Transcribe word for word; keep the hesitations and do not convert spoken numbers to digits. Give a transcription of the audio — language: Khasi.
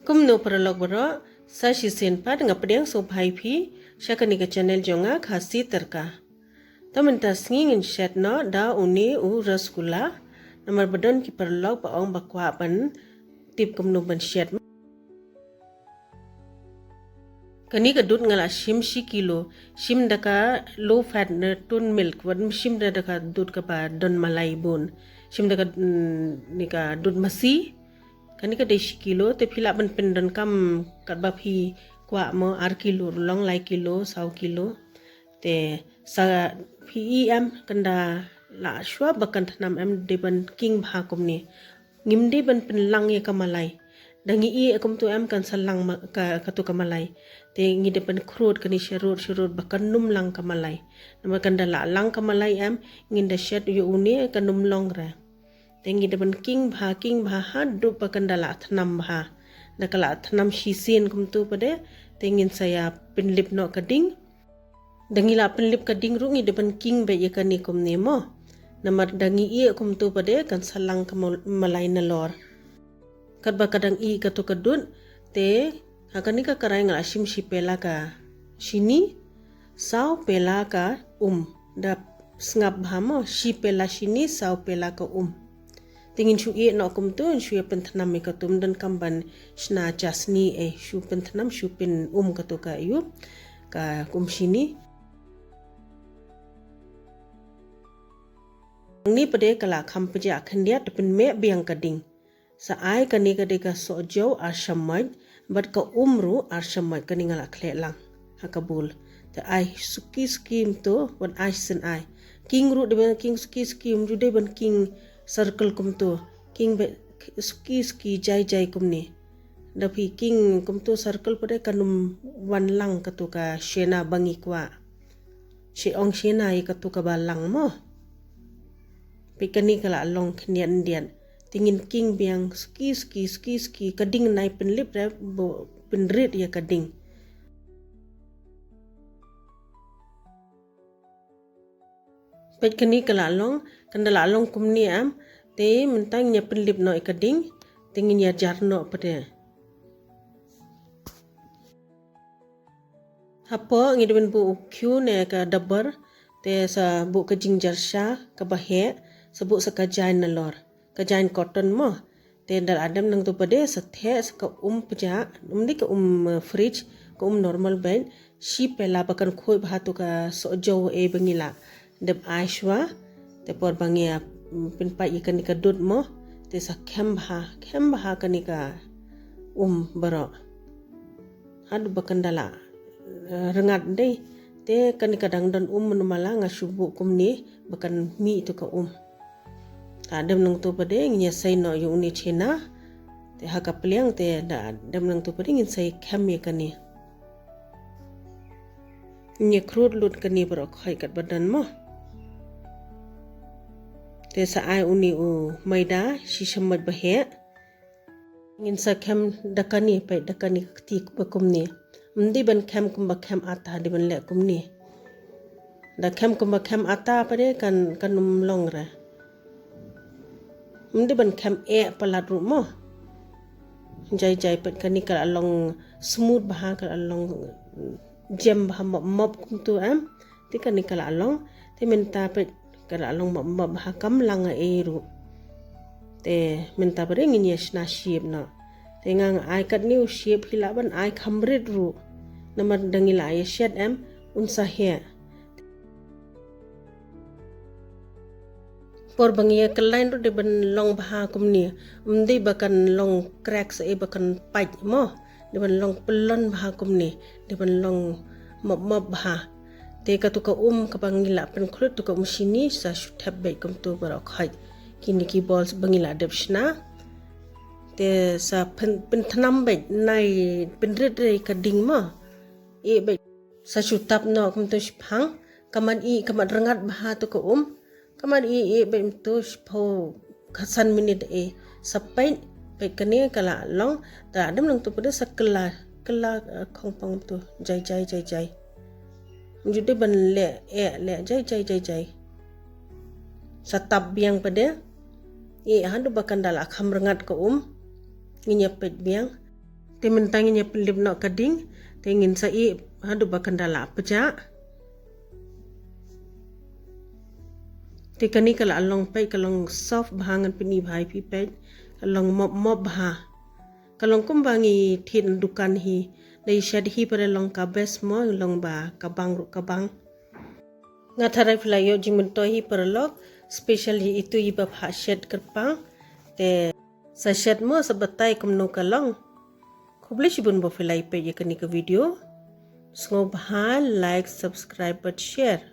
Kumno paralok baroh, sa shisien pat nga pdiang sngewbha ïa phi sha kane ka channel jong nga, Khasi Terka. Te mynta sngi ngin shet noh da une u rasgulla, namar ba don ki paralok ba ong ba kwah ban tip kumno ban shet. Kane ka dud nga la shim shi kilo, shim da ka low fat na tun milk, wat shim da, da ka dud kaba don malai bun. Shim da ka, mm, ne ka dud masi. Kane ka dei shi kilo, te phi lah ban pyndonkam katba phi kwah mo, ar kilo, long lai kilo, saw kilo. Te sa phi i em, kan da la shuwa ba kan thnam em, dei ban king bha kumne. Ngim dei ban pynlang ïa ka malai. Da ngi i kumtu em kan sa lang ma-, ka, katu ka malai. Te ngi dei ban khrud kane sharud, sharud ba kan ym lang ka malai. Namar kan da la lang ka malai em, ngin da shet ïa une kan ym long re. Te ngi dei ban king bha, king bha haduh ba kan da la thnam bha. Da ka la thnam shisien kumtu pat de, te ngin sa ïa pynlip noh ka ding. Da ngi la pynlip ka ding ruh ngi dei ban king beit ïa kane kumne mo. Namar da ngi i kumtu pat de kan sa lang ka mal-, malai nalor. Katba ka dang i katu ka dud, te ha kane ka karai nga la shim shi pela ka shini, saw pela ka um. Da sngap bha mo, shi pela shini, saw pela ka um. Te ngin shu ïeh noh kumtu, ngin shu ïa pynthnam ïa katu, ym donkam ban shna chasni, eh, shu pynthnam, shu pyn-um katu ka ïuh, ka um shini. Ni pat de ka la kham pjah khyndiat, te pynmeh biang ka ding. Sa ai kane ka dei ka sohjew ar shamoit, bad ka um ruh ar shamoit, kane nga la khleh lang ha ka bowl. Te ai suki suki kumtu, wat ai shisien ai. King ruh dei ban king suki suki, ym ju dei ban king circle kumtu. King beit suki suki jai jai kumne. Da phi king kumtu circle pat de kan ym wan lang katu ka shena ba ngi kwah. Shi ong shena ïa katu kaba lang mo. Peit kane ka la long khyndiat khyndiat. Te ngin king biang suki suki suki suki, ka ding nai pynlip re, bo pynrit ïa ka ding. Peit kane ka la long, kan da la long kumne em, te mynta ngin ïa pynlip noh ïa ka ding, te ngin ïa jar noh pat de. Hapoh ngi dei ban buh u khiew ne ka dabar, te sa buh ka jingjar sha kaba heh, sa buh sa ka jaiñ nalor, ka jaiñ cotton mo. Te da la dem nangtu pat de sa theh sa ka um pjah, ym dei ka um, eh, fridge, ka um normal beit, shi pela ba kan khuid bha tu ka sohjew eh ba ngi la dep ai shuwa. Te por ba ngi ïa, mm, pynpait ïa kane ka dud mo, te sa khem bha, khem bha kane ka um baroh. Haduh ba kan da la, eh, rngat dei. Te kane ka dang don um mynno mala, nga shu buh kumne ba kan mih tu ka um. Da dem nangtu pat de ngin ïa sei noh ïa une shena. Te ha ka pliang te da dem nangtu pat de ngin sei khem ïa kane. Ngin ïa khrud lut kane baroh khoit katba don mo. Te sa ai une u maida shi shamoit ba heh. Ngin sa khem da kane, peit da kane ka kti ba kumne. Ym dei ban khem kumba khem ata, dei ban leh kumne. Da khem kumba khem ata pat de kan, kan ym long re. Ym dei ban khem eh palat ruh mo. Jai jai, peit kane ka la long smooth bha, ka la long jem bha, mop mop kumtu em. Te kane ka la long, te mynta peit ka la long mop mop bha, kam lang ei ruh. Te mynta pat de ngin ïa shna shape noh. Te nga nga ai katne u shape, phi lah ban ai kham rit ruh. Namar da ngi la ïa shet em, un sa heh. Por ba ngi ïa kyllain ruh dei ban long bha kumne. Ym dei ba kan long crack sa ei ba kan pait mo. Dei ban long pyllun bha kumne. Dei ban long mop mop bha. Te katu ka um kaba ngi la pynkhlut tu ka um shini sa shu thep beit kumtu baroh khoit. Kine ki balls ba ngi la dep shna. Te sa pyn, pynthnam beit, nai pynrit re ka ding mo. Ïeh beit. Sa shu tap noh kumtu shiphang. Ka mat ïeh, ka mat rngat bha tu ka um. Ka mat ïeh, ïeh beit kumtu shiphew khatsan minit eh. Sa peit, peit kane ka la long. Da dem nangtu pat de sa kylla, kylla, eh, khongpong tu. Jai jai jai jai. Ju dei ban leh eh leh jai jai jai jai. Sa tap biang pat de. Ïeh haduh ba kan da la kham rngat ka um. Ngin ïa peit biang. Te mynta ngin ïa pynlip noh ka ding, te ngin sa ïeh haduh ba kan da la pjah. Te kane ka la long peit, ka long soft bha, ngan pyni bha ïa phi peit, ka long mop mop bha. Ka long kumba ngi thied na dukan hi, da ïa shet hi pat long ka best mo, long ba ka bang ruh ka bang. Nga tharai phi la ïoh jingmyntoi hi paralok, special ïa itu iba phah shet kyrpang. Te sa shet mo, sa batai kumno ka long. Khublei shibun ba phi la ïa peit ïa kane ka video. Sngewbha like, subscribe bad share.